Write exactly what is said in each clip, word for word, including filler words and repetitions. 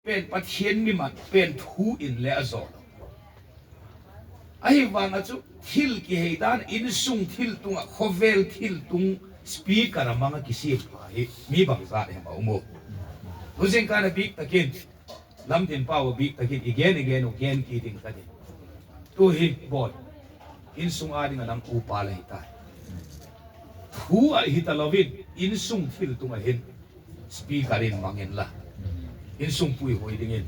pen Pathian mi mat pen thu in le a zaw lo. Ahivang ah chu thil kihei dan, insung thiltung ah khawvel thiltung speaker a mang ah kisiam pha hi mi bangzat hem a um u. Tuzing kan a bik tak in, Lamdin pau a bik tak in i gen i gen uh gen kit ding ka ti. Tu hi bawl, insung â ding ah nang upa la hi tai. Thu ah hi talo in, insung thiltung ah hin speaker in mang inla, insung puihuai dingin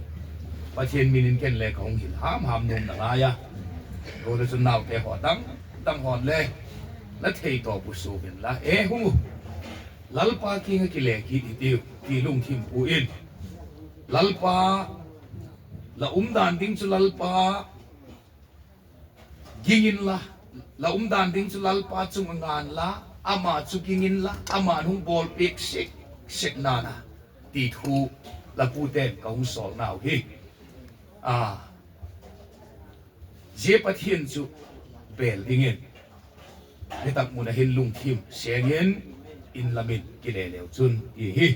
Pathian min in ken le ka hung hil ham ham nuam nalai a. Tule chun naute haw dang dang haw'n le la thei tawp u suk inla, e hung u, Lalpa kiang ah kile kit hitiu ti lungthim pua in, Lalpa, la umdan ding chu Lalpa ging inla, la umdan ding chu Lalpa chung ah ngan la, ama chu ging inla, ama'n hung bawlpiak sik sik na'n a, ti thu la pute'n ka hung sawlnau hi. A, zia Pathian chu bêl dingin, hi tak mun ah hin lungthim seng in, in lam in kile leu chun ti hi.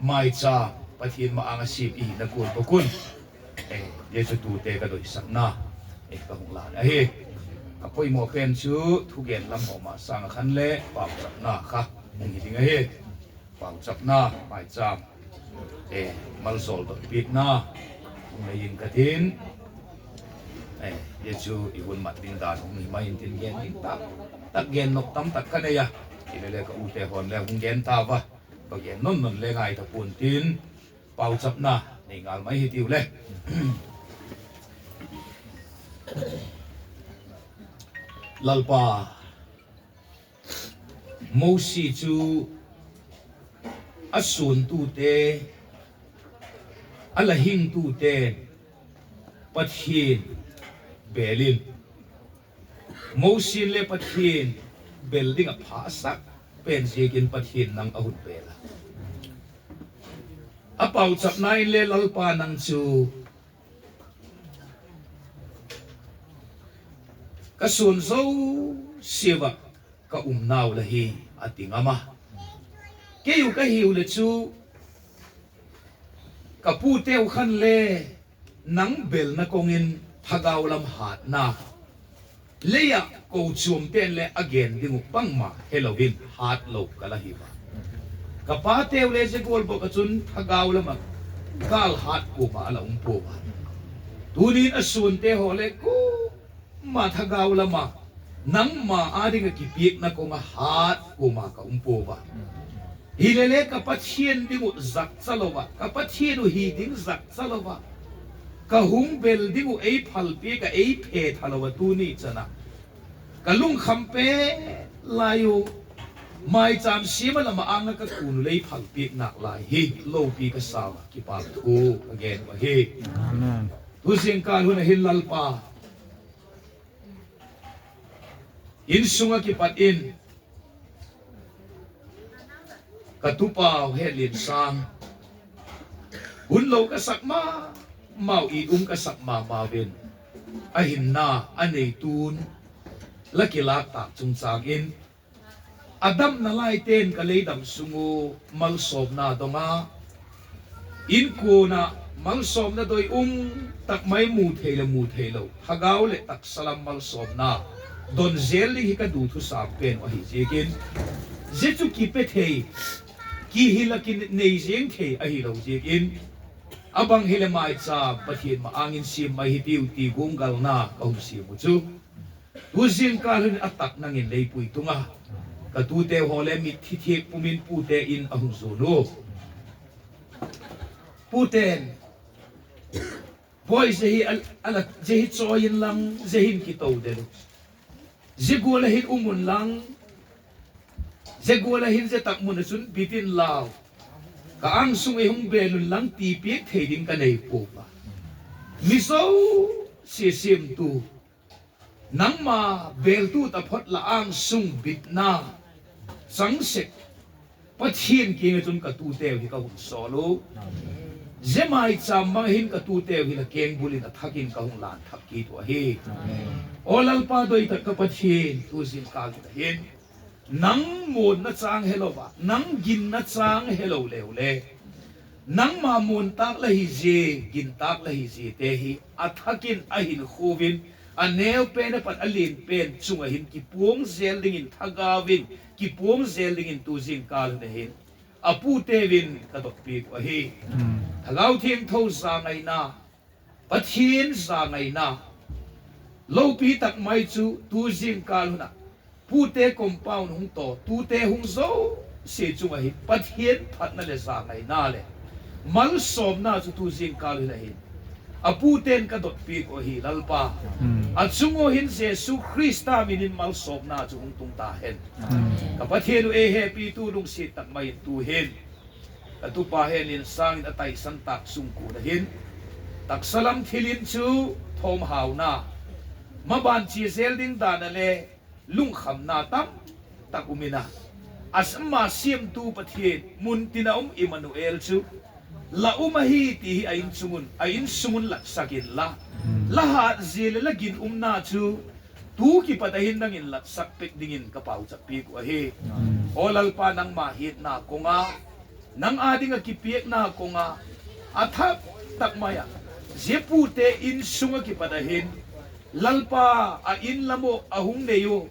Maicham Pathian ma-âng ah siam i hina kuan bawk un, zia chu tute ka doisakna ka hung lân ahi. Ka poimaw pen chu thugen lam haw ma sâng ah khan le pauchapna kha hung hi ding ahi. Pauchapna, maicham malzawl dot piakna hung nei in ka tin. Zia chu i hun mat ding dan hung hi mai intin, gen ding tak tak, gen nop tam tak ka nei a. Hile le ka ute haw'n le hung gen tau a, ka gen non non le ngai ta pua'n tin, pauchapna nei ngal mai hitiu le. Lalpa, Mosi chu a suantute, a la hingtute Pathian bêl in, Mosi'n le Pathian bêl ding ah pha a sak pen ziakin Pathian nang a hun bêl a. A pauchapna in le Lalpa nang chu ka suan zosiau ah ka umnau la hi, a ti ngam a. Kei uh ka hiu le chu ka puteu khan le nang bêlna kawng in thagau lam hâtna, lei ah kochuamte'n le a gen ding uh bangma helo in hât lo ka la hiu a. Ka pateu le zia gual bawk ah chun thagau lam ah gâl hât kuama a la um pua a. Tuni'n a suante haw le kuama thagau lam ah nangma â ding ah kipiakna kawng ah hât kuama ka um pua a. Hile le ka Pathian ding uh zakcha lo a, ka Pathian uh hi ding zakcha lo a, ka hung bêl ding uh ei phalpiak ah ei phe tha lo a, tuni chan ah ka lungkham pen lai uh, maicham siam ah la ma-âng ah ka kun uh lei phalpiak nâk lai hi lopi ka sa a, kipâk thu ka gen uh ahi. Tu zingkal hun ah hin Lalpa, insung ah kipat in ka tupau Henliansâng, hun lo ka sak ma mau, it um ka sak ma mau in, a hinna a neitu'n la kilâk tâk chungchâng in, a damna laite'n ka lei dam sung uh malsawmna dong a, inkuan ah malsawmna doi um tak mai, mu thei leh mu theilo, thagau leh taksa lam malsawmna don zel ding hi ka du thusam pen uh ahi ziakin, zia chu kipe thei, kihil ah kinei ziang thei ahilo ziakin, a bang hileh maicham Pathian ma-âng in siam mai hitiu ti guanggalna ka hun siam uh chu, tu zingkal hun a tak nang in lei pui tung a, ka tute haw le mitthi thiak pum in pute in a hung zuan u. Pute'n, Bawi, zia hi chawi inlang, zia hin kito den u, zia gual ah hin um unlang, zia gual ah hin zia tak mun ah chun bit inlau, ka âng sung ah hung bêl unlang ti piak thei ding ka nei pua a. Mi zosia siamtu, nangma bêltu taphot la âng sung bitna chang sek Pathian kiang ah chun ka tuteu hi ka hun sawl u. Zia maicham bang hin ka tuteu hi la kengbul in a thak in ka hung lân thak kit uh ahi. Aw Lalpa doi tak ka Pathian, tu zingkal in a hin nang muanna châng helo a, nang ginna châng helo leu le, Nangma muan tâk la hi zia, gin tâk la hi ziate hi a thak in a hinkhua in, a neu pen apat a lian pen chung ah hin kipuang zel dingin thagau in kipuang zel dingin tu zingkâl hun ah hin a pute un ka dotpiak uh ahi. Thagau Thiangtho zangaina, Pathian zangaina lopi tak mai chu tu zingkâl hun ah pute compound hung taw, tute hung zosia chung ah hin Pathian phatna leh zangaina leh malsawmna chu tu zingkâl hun ah hin a pute'n ka dotpiak uh ahi, Lalpa. A chung ua hin Jesu Khrista min in malsawmna chu hung tung ta hen. Ka Pathian uh, ei hepitu lungsiat tak mai in tu hin ka tupa Henliansâng in a taisan tâk sungkuan ah hin taksa lam thil in chu thawmhauna, maban chia zel ding dan ah le lungkhamna tam tak um in a, ama siamtu Pathian, mun tin a um Immanuel chu la um ahi ti hi a insung un, a insung un latsak inla, la hâtzia leh la ginumna chu tu kipat ah hin nang in latsak pek dingin ka pauchap piak uh ahi. Aw Lalpa, nangma hiatna kong a, nang â ding ah kipiakna kong a, a thak tak mai ah zia pute insung ah kipat ah hin Lalpa, a in lam uh a hung nei u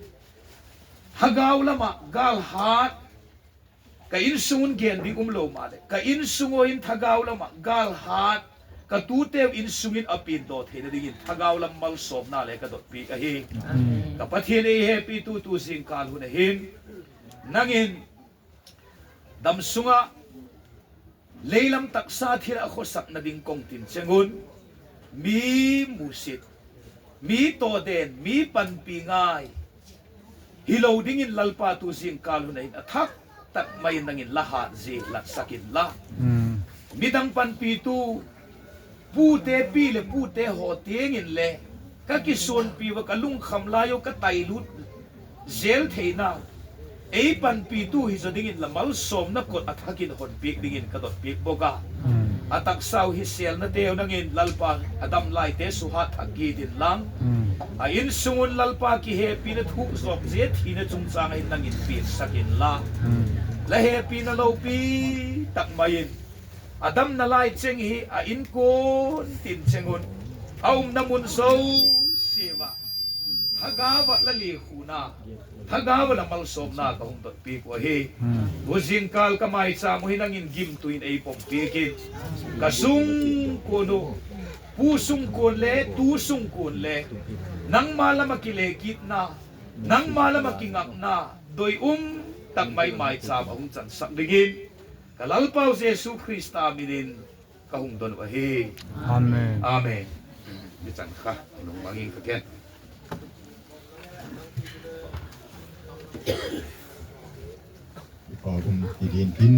thagau lam ah gâlhat, ka insung un gen ding umlo maleh ka insung ua in thagau lam ah gâlhat, ka tuteu insung in a piandaw theina dingin thagau lam malsawmna le ka dotpiak ahi. Ka Pathian, ei hepitu tu zingkâl hun ah hin nang in damsung ah lei lam taksa thil ah khawsakna ding kong tin cheng un, mi musit, mi tawden, mi panpi ngai hilo dingin Lalpa tu zingkâl hun ah hin a thak tak mai in nang in la hâtzia latsak inla, midang panpitu pute, pi leh pute haw tiang in le ka kisuanpi ua, ka lungkham lai u, ka tailut zel theina, ei panpitu hizaw dingin la malsawmna kot a thak in hon piak dingin ka dotpiak bawk a. A taksau hi sêlnateu nang in Lalpa, a dam laite suhat thak kit inlang, a insung un Lalpa kihepina thuk zawk zia thina chungchâng ah hin nang in piaksak inla, la hepina lopi tak mai in a damna lai cheng hi a inkuan tin cheng un, a umna mun zosia ah thagau ah la liakhuna, thagau ah la malsawmna ka hung dotpiak uh ahi. Tu zingkâl ka maichâm uh hi nang in gimtu in ei pom piak in, ka sungkuan uh, pu sungkuan le tu sungkuan le nangma lam ah kile kitna, nangma lam ah kingakna doi um tak mai maichâm a hung chansak dingin ka Lalpau Jesu Khrista min in ka hung don uh ahi. Amen. Ichan kha lungmang ing ka ken. Kipak um ti dingin,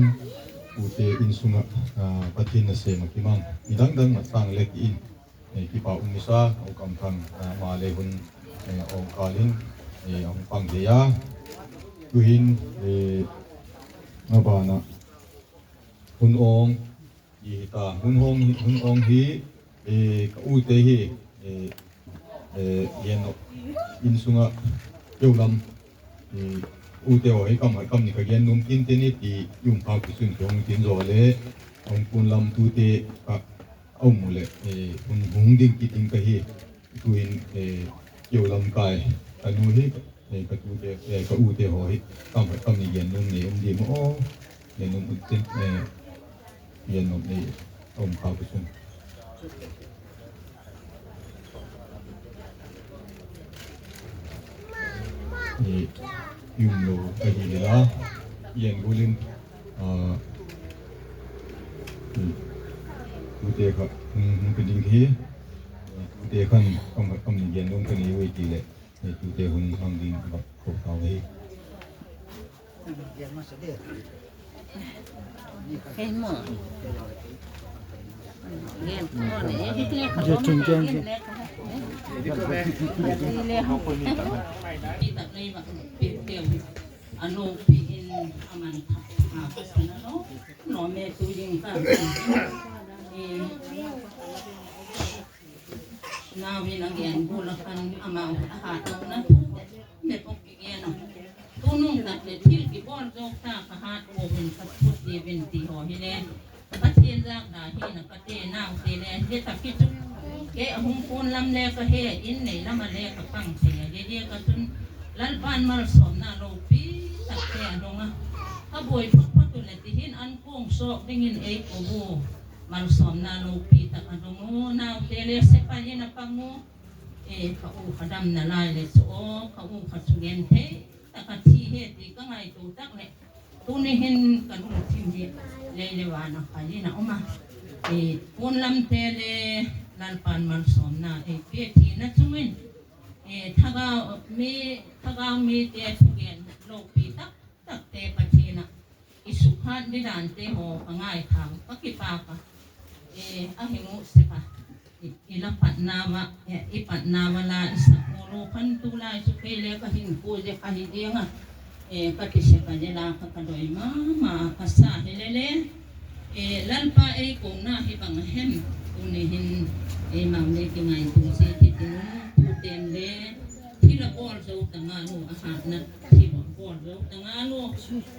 pute insung ah Pathian nasêm ah kimang mi dang dang mat tâng le ti in, kipak um masa, a kam thang, ama le hun awng kâl in a hung pang thei a. Tu'hin, a ban ah hun awng hi ta, hun awng hi ka ute hi, gen nop, insung ah keu lam, ute haw hi kam khat kam ni ka gen nuam tin tin i ti, i um pha ku chun kihung tin zaw le, a hung puan lam tute kha a um u leh, hun hung ding kit ding ka hi. Tu'hin, keu lam kai, ka nu hi, ka ute haw hi kam khat kam ni gen nuam nei um di maw, gen nuam u tin, gen nop nei a um kha ku chun i umlo ahi le la, i en gual in, tute kha hung pe ding hi, tute khan kam khat kam ni gen nuam ka nei ui ti leh, tute hun mang ding a vak ko tau hi. Nau in a gen gual a khan amau a hat lona thu le pok kigen a, tunung tak leh thil kibawl zawk tak a hat ua hin khat phut diu in ti haw hile, Pathian zâkna hin a pate naute le hi tak hi chu, kei a hung puan lam le ka he in, nei lam a le ka pang thei a, zia ziak a chun Lalpa'n malsawmna lopi takte a dong a, ka buai phot phot u leh ti hin an kuang sawk dingin ei ko u, malsawmna lopi tak a dong u, naute le sepai in a pang u, ka u kha damna lai leh chu aw, ka u kha chu gen thei tak a thi hi ti ka ngaitua tak leh, tuni hin ka lungthim hi lei le van a khai in a um a, puan lamte le Lalpa'n malsawmna ei pia thina chung in, thagau mite thugen lopi tak takte Pathian ah i sukhat didante haw ka ngaitha, ka kipâk a, a hing u sek a, i la patna a, i patna a la i sak u lo khan tu lai chu kei le ka hinkhua zek ahi ding a, ka ti sek a, zia la kha ka doi ma ma ka sa hile le, Lalpa ei kona hi bang a hem, tuni hin eimau le kingaitua sia ti ti nu, pute'n le thil a bawl zo ta ngal u, a hatna thil a bawl zo ta ngal u,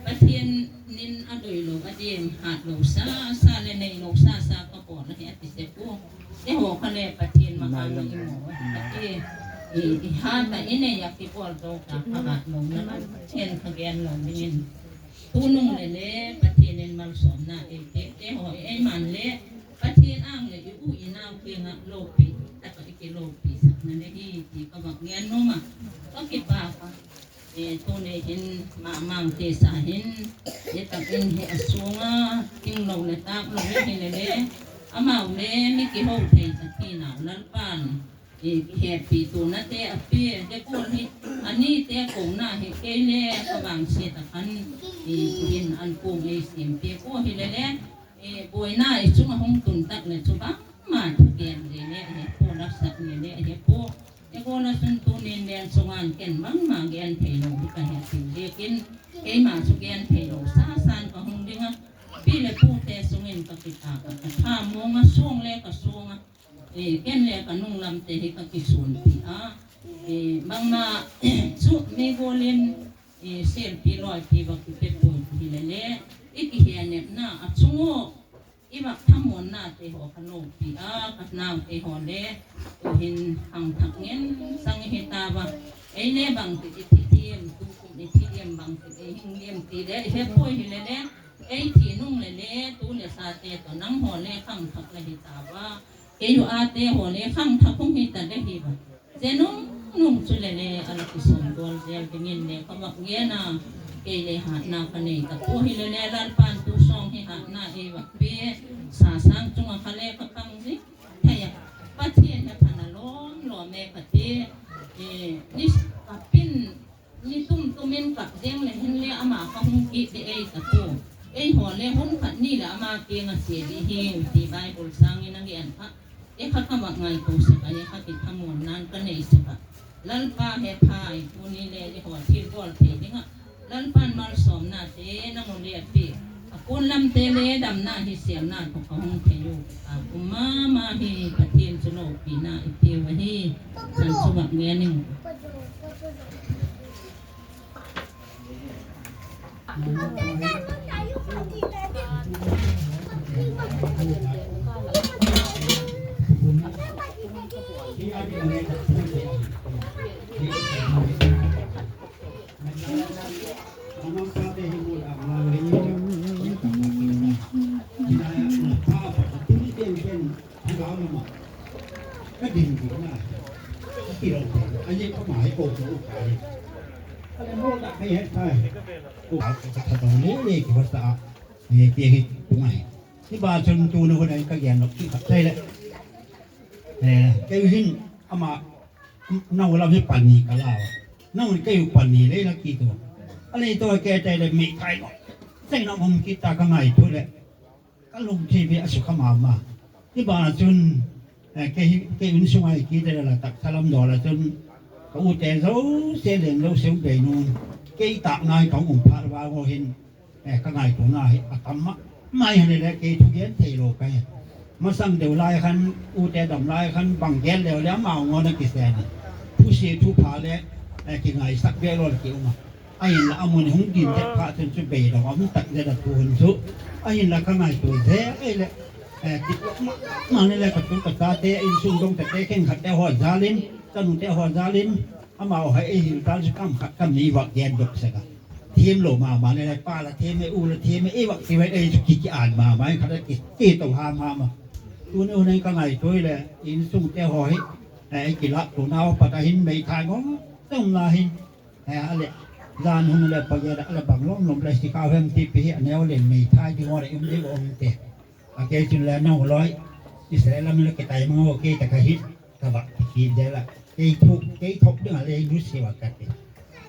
Pathian in a doilo a diam, hatlo sa sa leh neilo sa sa ka bawl ahi a ti sek u. Eihaw kha le Pathian ma a i mu a, i hat a i nei a kibawl zo ta kha, hatlona Pathian kha gen lo dingin, tunung leh le Pathian in malsawmna ei piakte haw hi eima'n le Pathian âng leh i u i nau kiang ah lopi tak ah i kilopi sakna le hi ti ka vak gen nuam a, ka kipâk a. Tuni hin ma mangte sa hin, zia tak in hi a suang a, tinglo leh tâklo le hile le, amau le mi kiho thei tak hi nau Lalpa'n kihepituanate a pia, zia gual hi a nite kona hi kei le ka vangsiat a khan, tu'hin an kuang ei siam piak ua hile le, buaina i chung ah hung tun tak leh chu bangma thugen le le he pua, la sak le le he pua. Zia gual ah chun tuni'n leng chunga'n ken bangma gen theilo hi ka hepi ziakin, keima chu gen theilo sa sa'n ka hung ding a, pi leh pute sung in ka kipâk a, ka tha muang a, suang le ka suang a, ken le ka nunglamte hi ka kisuanpi a, bangma chu mi gual in, sêlpi lawipi va kipe puai hile le, i kihenepna a chung ua i vak thamuannate haw kha lopi a, ka naute haw le tu'hin khangthak ngen sâng i hi tau a, ei le bangtik i thi diam, tukum i thi diam, bangtik i hing diam ti le i he puai hile le, ei thi nung leh le tu leh sate tawh nanghaw le khangthak la hi tau a, kei u ate haw le khangthak hung hi ta le hi a, zia nung nung chu leh le a la kisuan gual zel dingin le ka vak gen a, kei le hatna ka nei ta pua hile le Lalpa'n tu sawng hi hatna ei vak pia, sa sâng chung ah kha le ka pang zing thei a, Pathian hepha na lawm lawm e ka ti, ni a pin ni tum tum in kap ziang leh hinle ama kha hung kit di ei ta pua, eihaw le hun khat ni leh ama kiang ah chia di hiu ti Bible sâng in a gen kha, i kha ka vak ngaitua sek a, i kha kithamuanna'n ka nei sek a, Lalpa hepha i tuni le eihaw thilbawl thei ding ah Lalpa'n malsawmnate nang u le a pia, a puan lamte le damna hi sêlna tawh ka hung thei u, a um ma ma hi. Pathian chu lopina i piau ahi. Chan chu vak ngen ing. Hi ba chun tuni hun a ka gen lok khat thei leh, kei hin ama nau lam hi pani ka la a, nau kei u pani lei la kit u, a lei tawh kei tai leh mi khai lo, sei na um kit ta ka ngaithu leh ka lungthim hi a sukha ma ma. Hi ban ah chun kei, kei in sung ah kei te la tak thalam dawl ah chun ka ute zosia leng lo seu bei nu, kei tak nai ka um phat vang u hin, ka ngaituana hi a tam ma mai hile le kei thugen theilo ka hi. Masang deu lai khan, ute dam lai khan bang gen leu le amau ngawn a kisen a, thusia thupha leh kingaisak bêk lo le ki um a. Ahinla a mun hung din zet phat chun chu beidong a um tak zet a tu hun chu. Ahinla ka ngaitua zel ei leh, ti ma ma ni le ka tu ka chate insung dong tate khenkhatte haw jal in, chanute haw jal in, amau hai ei hil tal chu kam khat kam ni vak gendok sek a. Thiamlo ma ma ni le pa la thiam e, u la thiam e, ei vak ti vei ei chu ki ki an ma ma in khat a ki ki to ham ham a. Tuni hun ei ka ngaitua leh insungte haw hi, ei kilâk tunau pat a hin meithai ngawng ngawng la hin, a leh jan hun leh pagel a leh bang lom lom leh si kau hem ti pi hi a neu leh meithai ding haw leh um ding um te. A kei chun le nau lai Israel lam leh kitai mang haw kei tak ahi, ka vak ti kit zel a, kei thok ding a lei nusia ka ti.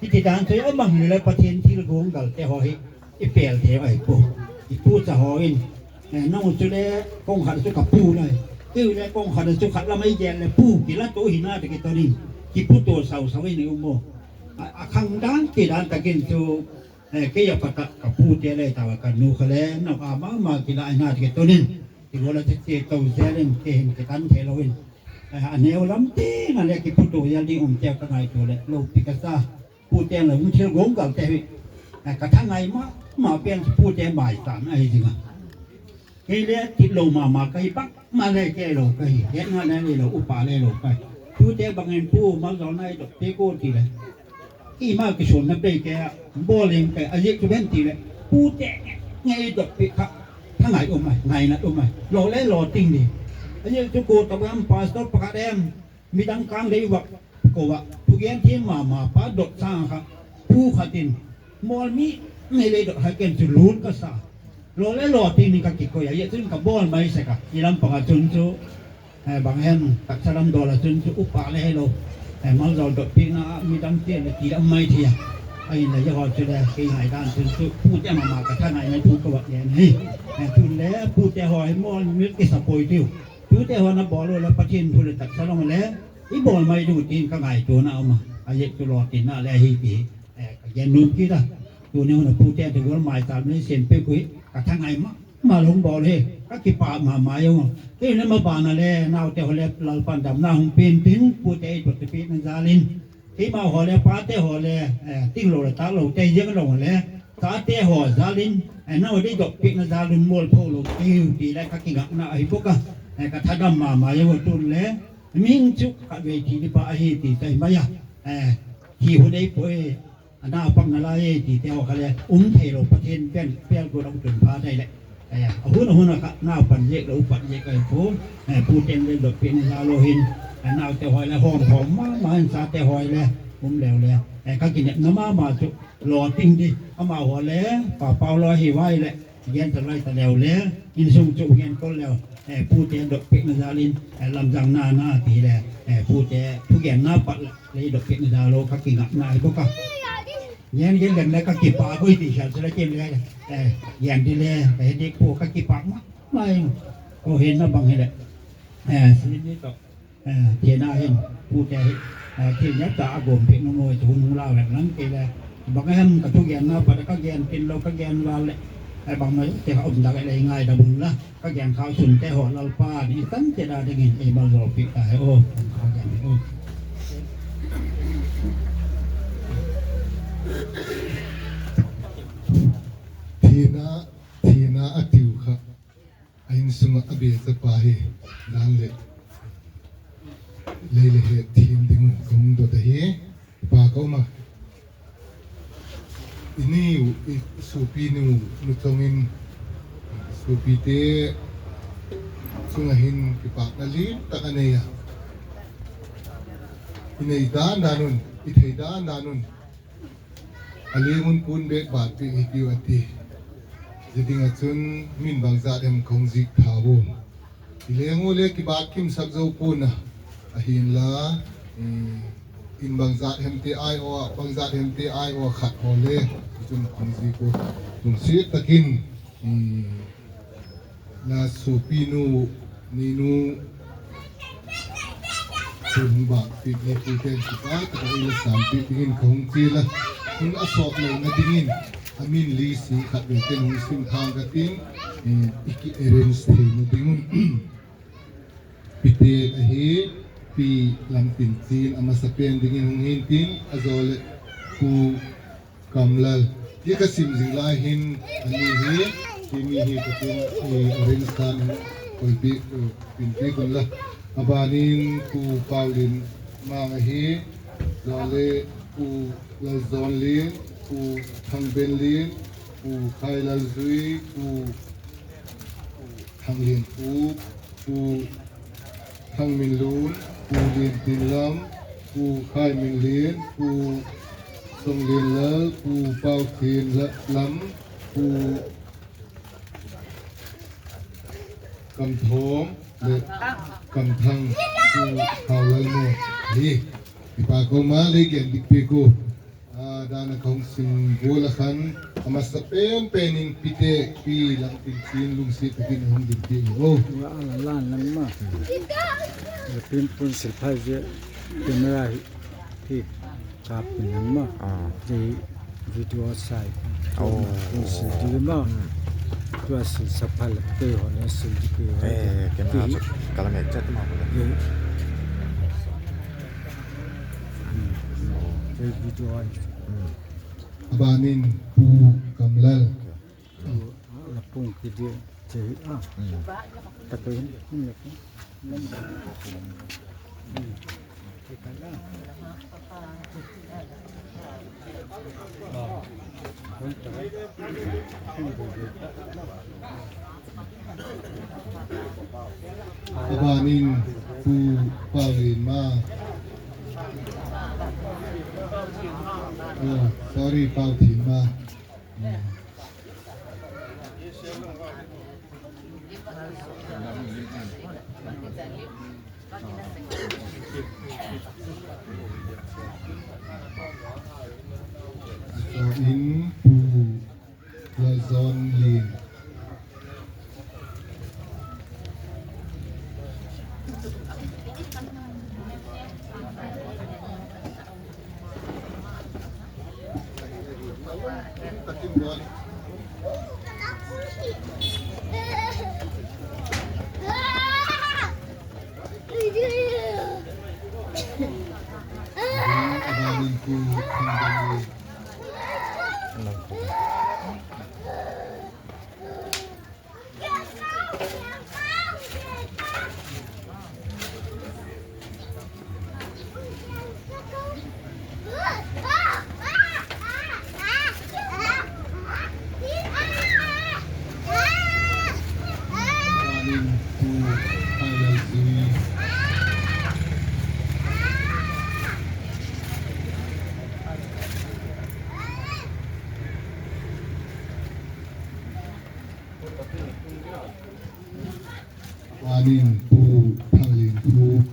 Hiti dan chu a mang hile Pathian thil guanggalte haw hi i pêl thei ahi pua. I pucha haw in, nang u chule kong khat chu ka pu lai, kei u le kong khat chu khat lam ei gel leh pu kila to hina ti kiton in, kiputua sau sau in i um u. A khang dan ti dan tak in chu, kei a pat ah ka pute le tau a ka nu kha le nau a ma ma kila hina ti kiton in, ti gual a ti ti to zel in kei hin kitan theilo in, a neu lam tiang a le kiputua zel ding um teu ka ngaitua leh lopi ka sa. Pute la hung thil guanggalte hi, ka thangai ma ma pen chu pute maichâm ahi zing a. Kei le titlo ma ma ka hi bak ma le kei lo ka hi, hetna le neilo, upa le lo ka hi. Tute bang in pu, malzawlna ei dot piak u ti leh, keima kisuanna bei kei a, bawl ing ka, a ziak chu bang ti leh pute ngei dot piak kha thangai um ai, ngainat um ai, law le law ting di. A ziak chu kua tawh em, pastor pakhat em, midang kâng lei vak ko ah thugen thiam ma ma pa dot sâng kha, pu khat in, mawl mi ngei lei dot hai ken chu lun ka sa. Law le law ting ding ka kikoi a, zia chun ka bawl mai sek a, i lam pang ah chun chu, bang hem, taksa lam dawl ah chun chu upa le helo, malzawl dot piakna ah midang tiang le ti a um mai thei a. Ahinla zia haw chu le kei ngaidan chun chu pute ma ma ka thangai mai thu ka vak gen hi. Tun le pute haw hi mawl mi kisa puai tiu. Tute haw na bawl u le Pathian thu leh taksa lam le i bawl mai ding u tin ka ngaituana um a, a ziak chu lawtinna le ahi ti ka gen nuam kit a. Tuni hun a pute ti gual maichâm le siam piak u hi ka thangai ma ma lo hung bawl hi, ka kipâk ma ma ung. Kei le maban a le naute haw le Lalpa'n damna hung pia'ntin, pute ei dot piakna jal in, keima haw le pate haw le, tinglo leh tâklote ziang lo le, chate haw jal in, nau dei dot piakna jal un mualpho lo tiu ti le ka kingakna ahi bawk a, ka thadam ma ma ung a. Tun le mihing chu khatvei thi ding pa ahi ti tai mai a, thi hun ei pua e, a naupang nalai e tite haw kha le um theilo, Pathian pen pêl gual a hung tun phat ei leh, a hun a hun a kha naupan ziak leh upat ziak ahi pua. Pute'n le dot piakna jal lo hin, naute haw le hawm thawm ma ma in, chate haw le um leu le, ka kinepna ma ma chu lawting di, amau haw le papau lo ahi vai leh gen ta lai ta leu le, insung chu gen kol leu, pute dot piakna jal in, lamzang na na ti le, pute thugenna pat leh lei dot piakna jal lo ka kingakna hi bawk a. Gen gen lem le ka kipâk ui ti sial chu le kem le, gen di le ka he dik pua, ka kipâk ma ma ing. Ko hinna bang hileh, sini tawh, thina hin, pute hi thil nep ta a gawm piakna maw chu hun hung lau hen lang kei le, bang hem ka thugenna pat a ka gen tin lo ka gen val leh, bangmai te kha um dak leh ngaidam un la, ka gen khau sunte haw Lalpa'n i tan te da dingin ei maljawl piak ta hen aw. Thina, thina a tiu kha, a insung ah a bia chapa hi dan leh lei le het thiam ding un ka hung dot ahi. Pa ka um a, i niu, i suapinu, nu chong in suapite chung ah hin kipâkna lim tak a nei a, i nei dan dan un, i thei dan dan un a liam un puan bêk bâk piak hitiu a ti. Zia ding ah chun min bangzat hem ka hung zik thau u. I leng u le kibâk kimsak zo pua'n a, ahinla, in bangzat hemte ai aw ah, bangzat hemte ai aw ah khat haw le, i chun ka hung zik u. Lungsiat tak in, la suapinu, ninu, hun hung bâk piak ni pute'n kipak tak ah ei la sâm piak dingin ka hung chial a. Hun a sawp lona dingin a min li si khat vei ken hung sim thang ka tin, i ki arrange theina ding un. Pi Tek ahi, Pi Lamtinchi'n a masapen dingin hung hi'ntin, a zaw leh Pu Kamlal. Hi ka sim zing lai hin a ni hi, hi mi hi ka tin, i arrange tan koi pi, pin pi kun la. A ban in Pu Paulinmang ahi, zale Pu Lalzawnlin, Pu Thangbenlin, Pu Khailalzui, Pu Thanglinpu, Pu Thangminlun, Pu Lintinlam, Pu Khaiminlin, Pu Songlinlal, Pu Pauthinlam, Pu Kamthawm le Kamthang, Pu Haulalnu hi. Kipak um a, lei gen dik piak u. A, dan a ka hung sim gual a khan, a masa pen pen in pite, pi Lamtinchi'n lungsiat tak in hung dim piak u. Ua la lan lang ma. Lamtinpu'n silphai zia camera hi, hi kap in lang ma. Ti video sai. Sil di ma. Tua sil sa pha la te ho na sil di pi. Camera chu ka la met chat ma. Video ai. A ban in Pu Kamlal. La pung ki di che a. Ta ko hin hin la pung. A ban in Pu Paulinmang. Oh, sorry, Pauthinmang. A chaw in Pu Lalzawnlin. Anin Pu Thanglinpu.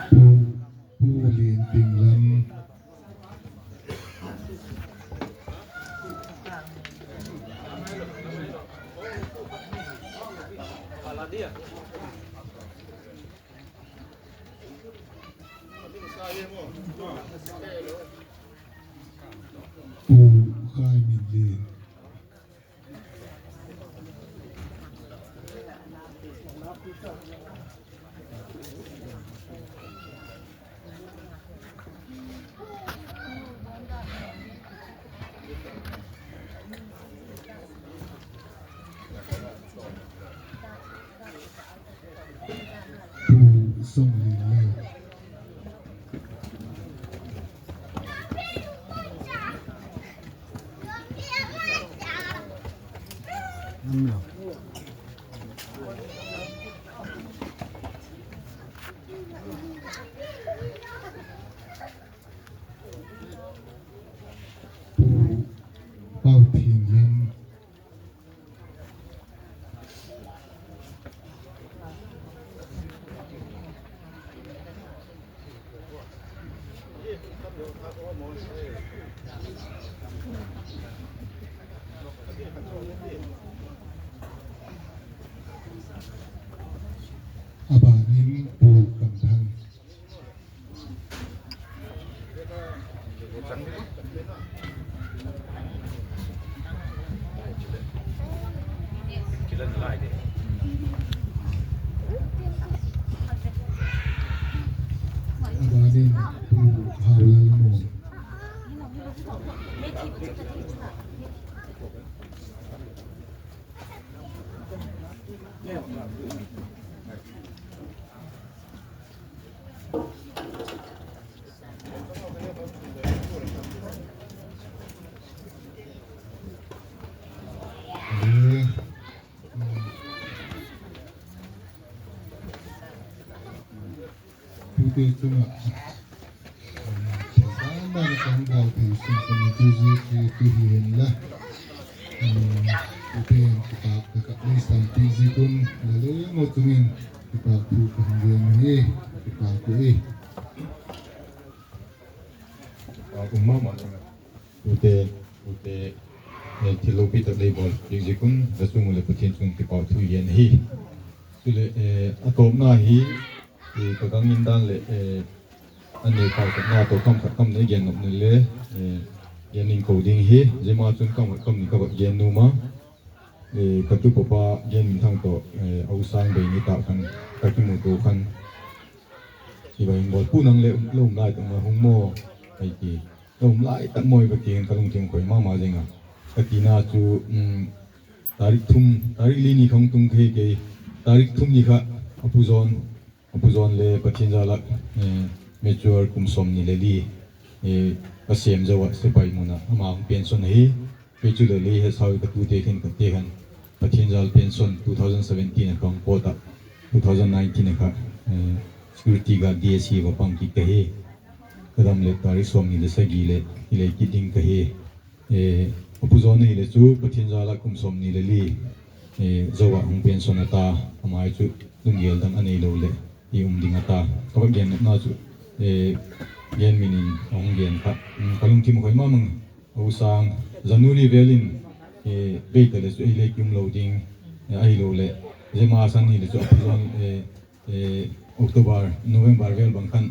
Pu, Pu Liantinglam. Pu Khai Min Lin. Pu Songlinlal. Pu Pauthianlam. A ban in Pu Kamthang. A ban in Pu Haulalmuang. Tute chung ah, um, dan dan a kan bawl thei sim sim tu ziak hi tu hi hen la. Um, tute kipak ka ka ni sam ti ziak un la le ngo chung in kipak thu ka hung gen hi, kipak u e. Kipak um ma ma. Tute, tute, eh, thil lopi tak lei bawl piak ziak un, la chung u leh Pathian chung kipak thu i gen hi. Chuleh, eh, a tawpna hi, eh, ka gang in dan leh, eh, a neu pau tak na tawh kam khat kam ni gen nop ni le, eh, gen ning ko ding hi, zia ma chun kam khat kam ni ka va gen nuam a, eh, ka tupa pa Genminthang tawh, eh, a u Sangbei ni tak khan ka kimutua khan, i va in bawl pu nang le um, la um lai tak ma hung maw, ai ti. La um lai tak maw i va ti khan ka lungthim khoi ma ma zing a. Ka tina chu, um, tarik thum, tarik li ni kha hung tung thei kei, tarik thum ni kha a pu Zawn, a pu Zawn le Pathian jal ah, eh, mature kum sawmni le li, eh, ka sêm zo ah sepai mun ah ama hung pension ahi. Kei chuleh lei he sau ka tute khin ka te khan Pathian jal pension two thousand seventeen a ka hung pawt ah, two thousand nineteen a kha, eh, security guard D S C va pang kit ka hi. Ka dam leh tarik sawmni le sagi leh i lei kit ding ka hi. Eh, a pu Zawn ahileh chu Pathian jal ah kum sawmni le li, eh, zo ah hung pension a ta, ama hi chu lunggel dang a neilo leh i um ding a ta. Ka va gen nopna chu, eh, Genmin in a hung gen kha, um, ka lungthim khoi ma mang. A u Sang, January vel in, eh, bei ta leh chu ei le ki um lo ding, eh, ahiloleh zia ma san hileh chu a pu Zawn, eh, eh, October, November vel bang khan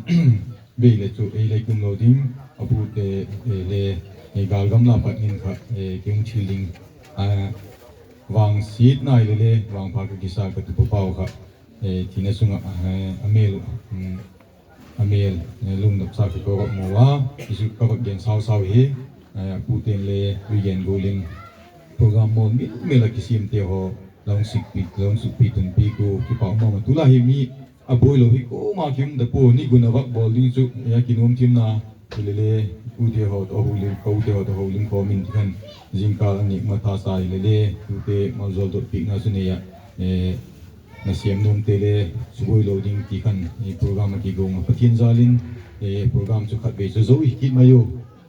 bei leh chu ei le ki um lo ding, a pute, eh, le, eh, gâl gamla pat in kha, eh, ki hung thil ding, ah, vangsiatna hile le vangpha ka kisa ka tupa pau kha, eh, thina chung ah, eh, a mêl, um, a mêl, eh, lungdapsa ka ka va mu a, i chu ka va gen sau sau hi, eh, a pute'n le ui gen gual in program mawl mêl mêl a kisiamte haw la hung sukpi, la hung sukpi tunpi ku kipak ma ma. Tulai hi mi a buai lo hi kuama ki um ta pua, ni gun a vak bawl ding chu, eh, a kinuam thiamna hile le, pute haw tawh houlim, kote haw tawh houlim khawm in ti khan, zingkâl a nêk ma ta sa hile le, tute maljawl dot piakna chu nei ah, eh, nasêm nuamte le subuai lo ding ti khan, eh, program a kiguang a, Pathian jal in, eh, program chu khatvei chu zo hi kit mai u.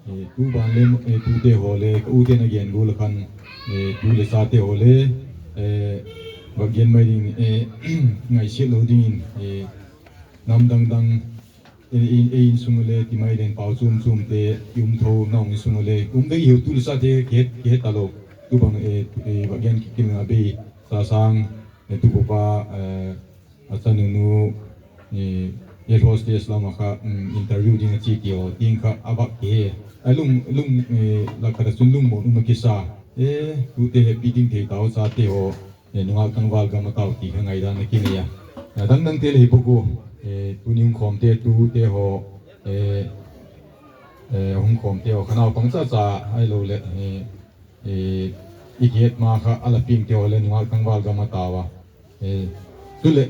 Eh, tu ban le, eh, tute haw le ka ute'n a gen gual a khan, eh, tu le chate haw le, eh, va gen mai ding, eh, ngaisiat lo dingin, eh, nam dang dang, ei, ei, ei insung le ti mai den pau chuam chuamte i um tho, nau insung le um vei hiu, tu le chate kihe, kihe talo. Tu bang, eh, eh, va gen kikil nga bei, Sasang, eh, tupa pa, eh, a chanu nu, eh, air hostess lam ah kha, um, interview ding a chi ti haw tiang kha a vak kihe. A lung, lung, eh, lak khat ah chun lungmuan um a kisa. Eh, tute happy ding thei tau chate haw, eh, nungak tangval gam a tau ti kha ngaidan a kinei a. A dang dangte le hi bawk u, eh, tuni hung khawmte, tute haw, eh, eh, hung khawmte haw kha naupang cha cha ahiloleh, eh, eh, i kihet ma kha a la piangte haw le nungak tangval gam a tau a. Eh, chuleh,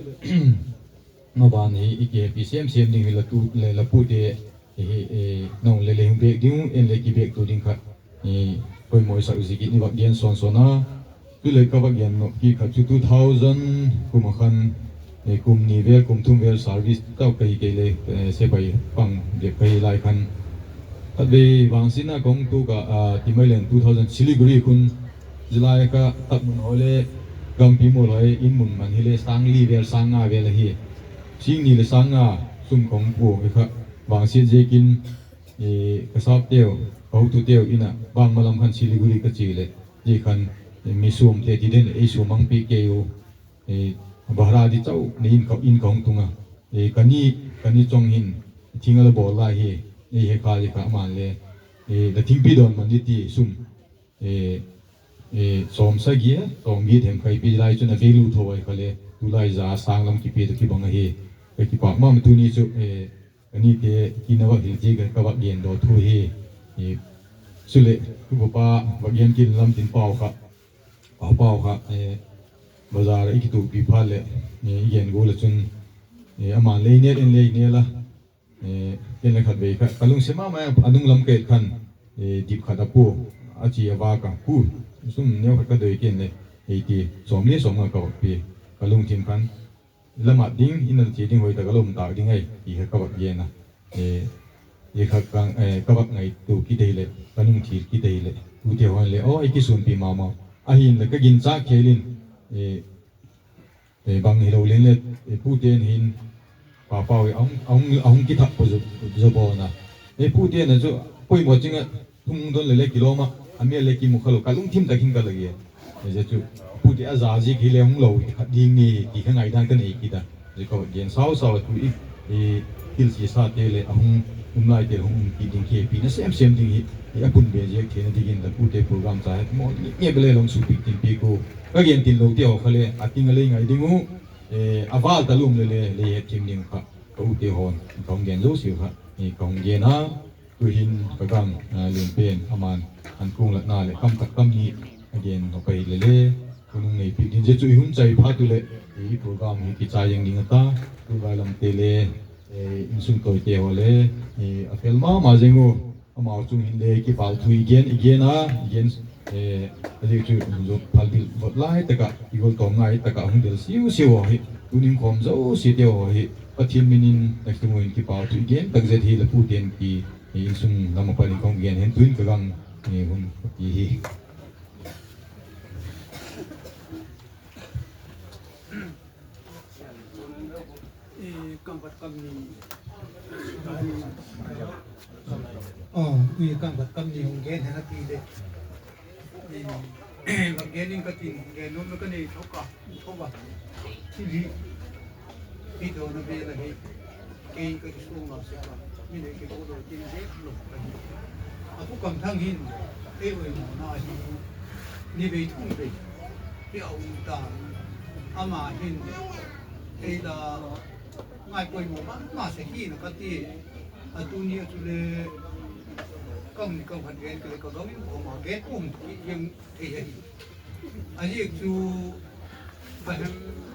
maban hi i kihepi sêm sêm ding hi la tu le la pute hi, eh, nang le le hung bêk ding u, en le kibêktu ding kha, eh, poimaw i sak ziakin i vak gen sawn sawn a. Chuleh ka va gen nop kit khat chu two thousand kum ah khan, kum ni vel, kum thum vel service tau ka hi kei le, sepai pang bep ka hi lai khan, khatvei vangsiatna ka hung tuak ah, ti mai leng two thousand Siliguri khun, zia lai ka tak mun haw le, gampi mual haw in mun man hile sâng li vel, sâng nga vel ahi. Sîng ni leh sâng nga sum ka hung pua hi kha, vangsiat ziakin, ka sapteu, ka hotuteu in ah bangma lam khan Siliguri ka chia leh, zia khan, mi suamte ti den leh ei suam mang piak kei u, bhara di chau nei in ka hung tung a, ka ni, ka ni chawng hin thing a la bawl lai hi, ei he kha zia kha ama'n le, la thingpi dawn man di ti sum, sawmsagi, sawmgiat hem kha ei pi lai chun a value tho ai kha le tulai za sâng lam kipia tawh kibang ahi. Ka kipâk ma ma tuni chu, ka nite kin a va hil ziak a ka va gen daw thu hi. Chuleh, upa va gen kin lam tin pau kha, pau kha, bazar ah i kituakpi phat leh, i gen gual ah chun, ama'n lei nêl in lei nêl a, ken le khatvei kha ka lungsiat ma ma a nung lam ka et khan, dip khat a pua, a chia a vâk a, pu, sum neu khat ka doi ken le, ei ti, sawmli sawmnga ka va pia, ka lungthim khan, la mat ding, in a chia ding hoi tak a la um tâk ding ahi ti kha ka va gen a, zia kha ka va ngaitua kit ahileh, ka nung thil kit ahileh, tute haw'n le aw ei kisuanpi ma ma, ahinla ka ginchâk khêl in, bang hilo leng le, pute'n hin, pa pau a hung kithak pa zaw bawn a, pute'n a chu poimaw ching ah, thung don le le kilawm ah, a mêl le kimu kha lo, ka lungthim tak hin ka la gen. Zia chu, pute a za ziak hile hung lo khat ding ni ti kha ngaidan ka nei kit a, zia ka va gen sau sau a tu i, thil sisate leh a hung um laite hung um kit ding, kipina sêm sêm ding hi, a pun be ziak theina dingin la pute program cha he maw ni nge bele long supiak tin piak u, ka gen tin lote haw kha le a ting a lei ngai ding u, a vâl ta lum le le lei hetthiam ding kha, ka ute haw'n ka hung gen zosia kha, ka hung gen a, tu'hin ka gang, lian pen ama'n, an kuang latna leh kam khat kam ni, a gen nop ahi le le, hun hung neipiak ding zia chu i hun chai phat u leh, i program hi kichai zing ding a ta, tu vai lamte le, insung tawite haw le, a fel ma ma zing u, amau chung hin le kipâk thu i gen, i gen a, i gen, a ziak chu, phalbi vot lai tak ah, i gol tawm ngai tak ah hung del siau siau haw hi, tu'hin khawm zosiate haw hi, Pathian min in, a chung u in kipâk thu i gen tak zet hi la pute'n ti, insung lam a pat in ka hung gen hen tu'hin ka gang, hun ka pi hi. Kam khat kam ni, kam khat kam ni hung gen hen a ti leh, va gen ing ka tin, gen nuam ka nei tho ka, tho a, thil hi, hi dawn a vel ahi, kei ka kisuang lo sek a, mi leh kei ko lo tin zek lo ka hi. A pu Kamthang hin, ei oimawna hi, ni vei thum vei hi a um ta, ama hin, ei la ngaipoimaw ma ma sek hi'n a ka ti. A tuni a chule, kam ni kam khat gen ka leh ka gam in kawm a gen um thei ahi. A ziak chu, bang hem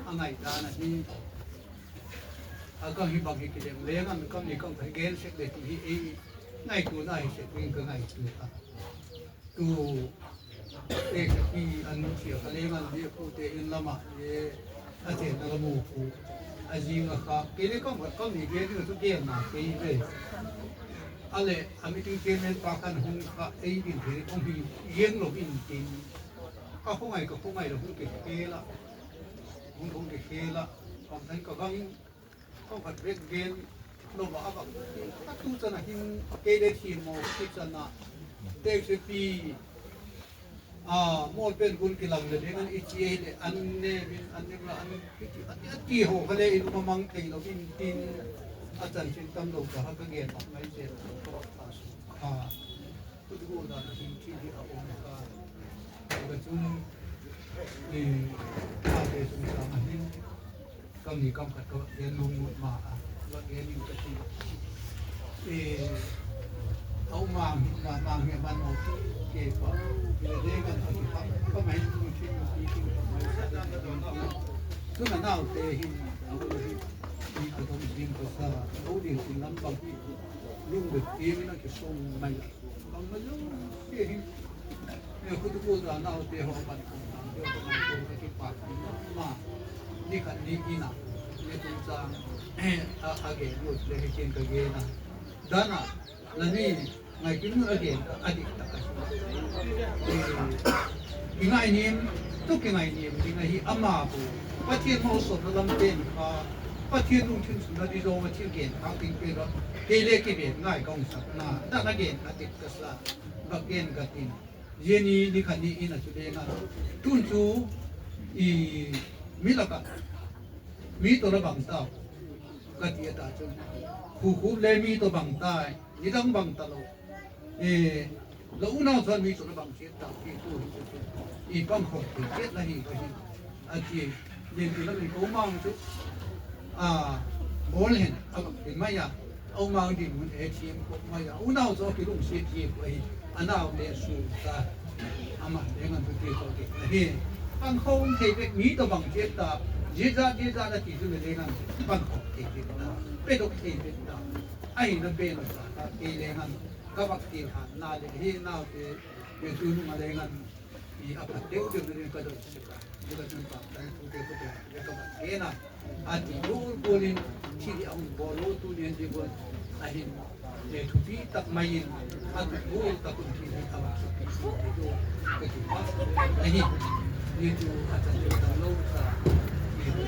a ngaidan ahi, a kam hi bang hi kilem leng an kam ni kam khat gen sek le ti hi ei ngaituana hi sek ding ka ngaitua a. Tu, e ka ti an chia ka leng an le pute in lam ah le, a chenna la mu khu, a zing a kha kei le kam khat kam ni gen ding a chu genna kei ve. A leh a meeting chairman pa khan hung kha ei ding thei hung hi, gen lo intin, ka khongai ka khongai la hung kikhel a, hung hung kikhel a, kam thai ka gang in, kam khat vek gen lo a, a bang, a tu chan a hin kei le thi maw, thi chan a, teksepi, a, mawl pen hun kilang le ding an i chi ei leh an ne vin an ne la an, a ti haw kha le i lung a mang thei lo intin, a chanchin tam lo ka ha ka gen mak mai chen ka va pha su a. Football dan a hin thil hi a um ka, ka chun, tate sung sâng a hin, kam ni kam khat ka va gen lunglut ma a, va gen in ka ti. A um a, ma, mang hi a man maw, kei pa, kei le ding kan a ti pa, ka mai tu thil ti tu ka mai sa, tun a naute hin, a u hi, i ka dom ding ka sa, a u ding tin lam bang hi, lung bek tiang in a kisong mai a, bang mai lo, kei hin, e, football dan a naute haw a pan kong tang Ka kipâk ma ma. Ni khat ni in a, ni tum chang a, a gen lut le hi kin ka gen a. Dan a, la ni Ngaikim Ngun a gen kha a dik tak ahi. Kingainiam, tu kingainiam ding ahi ama bu. Pathian malsawmna lam pen kha, Pathian lungthim sung a di zawng a thil gen kha ding pen kha, kei le kiven ngai ka hung sakna dan a gen kha dik ka sa. Bak gen ka tin. Zia ni, ni khat ni in a chu leng a, tun chu, i, mi lak ah mi tawh la bang tau ka ti a ta chun, khukhup le mi tawh bang tai, nidang bang talo, la unau chun mi tawh la bang chiat tau ti tu hi chu, i pangkhawm thei chiat la hi ka hi, a ti. Len ti lam in ko mang chu, a, bawl hen a bang ti mai a, a u mang dinmun e thiam khawp mai a, unau chu a kilungsiat hi ahi, a naute su ta, ama leng an tu ti tawh ti ahi. Pangkhawm thei vek, mi tawh bang chiat ta, zia zia zia a ti chu le leng an pangkhawm thei vek ta, pedok thei vek ta, ahina pen a sa ta kei leng an ka vak ti han na le hi naute, le tu nung a leng an i a phat deu deu na ding ka doi sek a. Zia ka chun pa tan thute khute le ka mat gen a, a ti bul bul in, thil hi a hung bawl lo tu lian di bul ahin, le thupi tak mai in, a tu bul tak un thil hi a vak suk pi suk pi tu ka ti pa ahi. Ni tu a chan ding tam lo sa, ni tu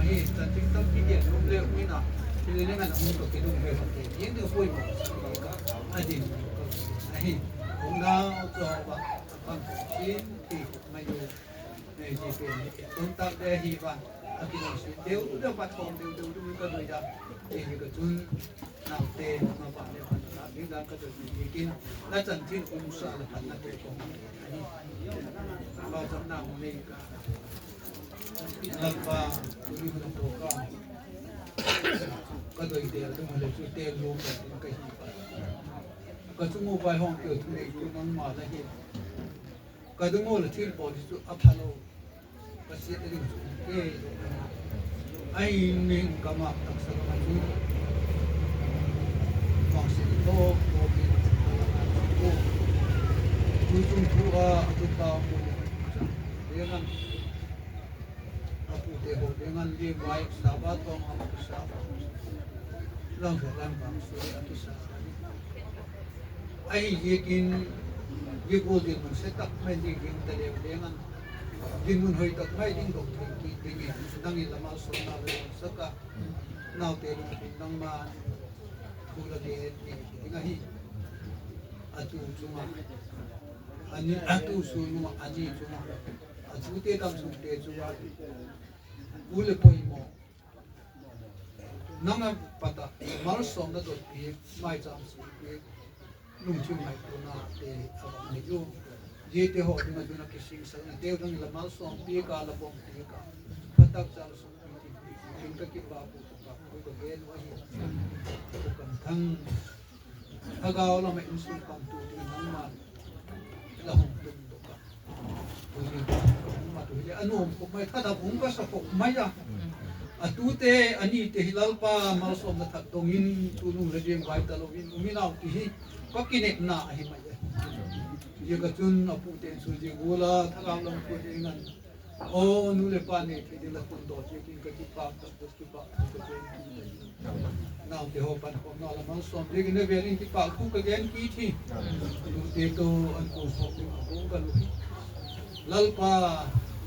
ahi, chan ding tam pi dia lum le um in a, thil le ngan a hung ka kidung he hon te, ni tu poimaw sa ka, a din ka ahi. Unau chu a va a pang chin ti mai u. Ei, zia pen hi, ei, tun tak le hi van, a kilungsiat deu deu, va thawm deu deu ding ka doi a. Ei, hi ka chun, naute, ma pa le phan la ding dan ka doi ni kin, la chan thil um sa la phan la te kong ahi. Ba cham na mu nei ka, Lalpa, tu ni hun to ka, ka doi te, tu ma le chu te lu ka, ka hi. Ka chung u vai hawng te, tu nei tu nangma la hi. Ka dung u le thil pawl hi chu a phalo, ka siat a ding chu um kei lo. Ahin min ka mak taksa lam a chu, mangsin tawk tawk in a la ngai chu. Tuchung thu a, a tu ta mu le chan, le ngan, a pute haw le ngan, le vai sa ba tawng a kisa, lang sa lang bang su a kisa. Ahi ziakin, zia gual dinmun se tak mai ding ding ta leu leng an, dinmun hoi tak mai ding dok thei kit dingin, nang in la malsawmna la sak a, naute lungthim nangma'n thu la gen ding ahi. A tu chung ah, a ni, a tu sûn nung ah, a ni chung ah, a tute damsungte chung ah, u le poimaw, nang a pat ah malsawmna dot piak, maichâm suk piak, lungthim ngaituanate a vak nei u. Ziate haw ding ah chun a kisingsaknate u dang la malsawm piak a, la bawm piak a, phatak cha la suk piak in ka kipak u, kipak u ka gen u ahi. Ka kan thang, thagau lam ah insung pangtu ding nangma'n la hung tum dok a. Tuni ka hung mat u hile a nuam khop mai, thada bung ka sa khop mai a. A tute, a nite hi Lalpa malsawmna that dong in, tunung le diang vai talo in um in au ti hi ka kinepna ahi mai e. Zia ka chun a pute'n chu zia gual a thagau lam thu ding an, aw nu leh pa nei thei ding la hun dawt ziakin ka kipak tak tak, kipak thu ka gen. Naute haw pankhawmna la malsawm ziakin a vêl in kipak thu ka gen kit hi. Tute tawh an kuang sawk ding a hung ka luk hi. Lalpa,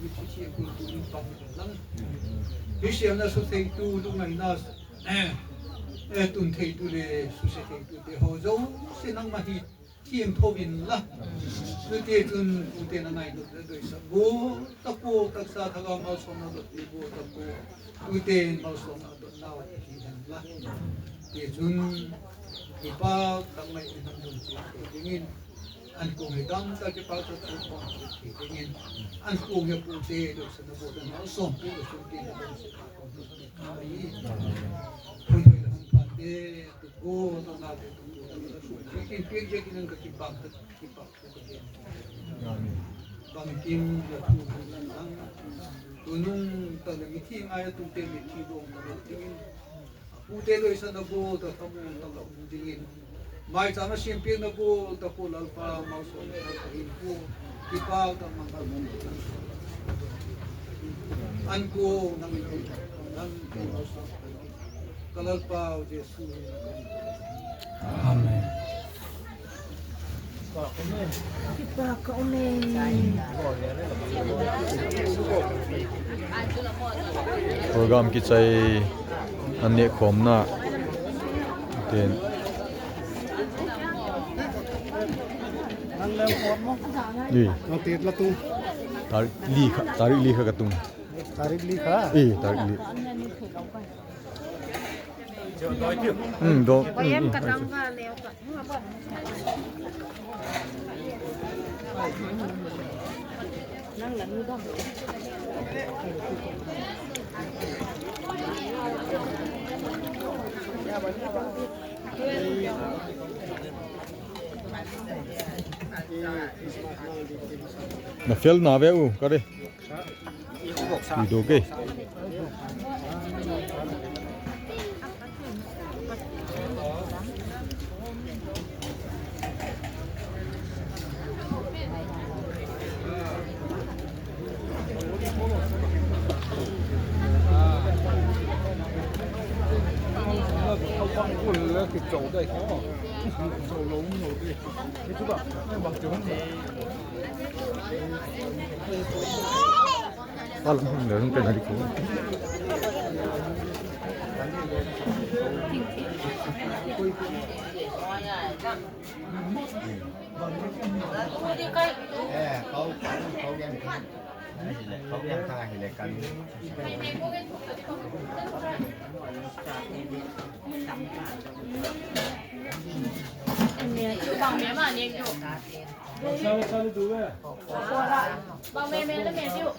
mithi thiam kultu in pang in lang, hisiamna sutheitu, lungngaina tun theitu leh susia theitute haw zosia nangma hi thiangtho inla, tute chun tute na ngailut le doisak gual tak ua, taksa thagau malsawmna dot gual tak ua, tute malsawmna dot nau hi hen la. Tichun, kipak tak mai in an dong chiat thei dingin, an kuang hi dam tak kipak tak thu pawm chiat thei dingin, an kuang hi a pute doisak na gual tak malsawmpi le sungtin le dong chiat thei dingin, hun hoi le hun phate, tu gual tak nate tu gual tak sungtin piak ziakin an ka kipak tak kipak thu ka gen. Bangkim la thu hun lang, tunung tak leh mithi ngai a tute mithi dawng talo dingin, a pute doisak na gual tak thamuang tak la um dingin, Maicham a siampiakna gual tak u Lalpa, malsawmna tak u, kipak tak mangkal mun an kuang nang in, nang in malsawm. Ka Lalpa Jesu min in. Amen. Kipak ka um e. Program kichai an nêkkhawmna ten. Nang leng pawt maw? Ei. Nang tet la tung. Tarik li kha, tarik li kha ka tung. Tarik li kha? Ei, tarik li. Hmm, do. Em ka tang ka leu ka. Na fel na ve u ka re. I do ke. Pal hung le hung pe na di ko.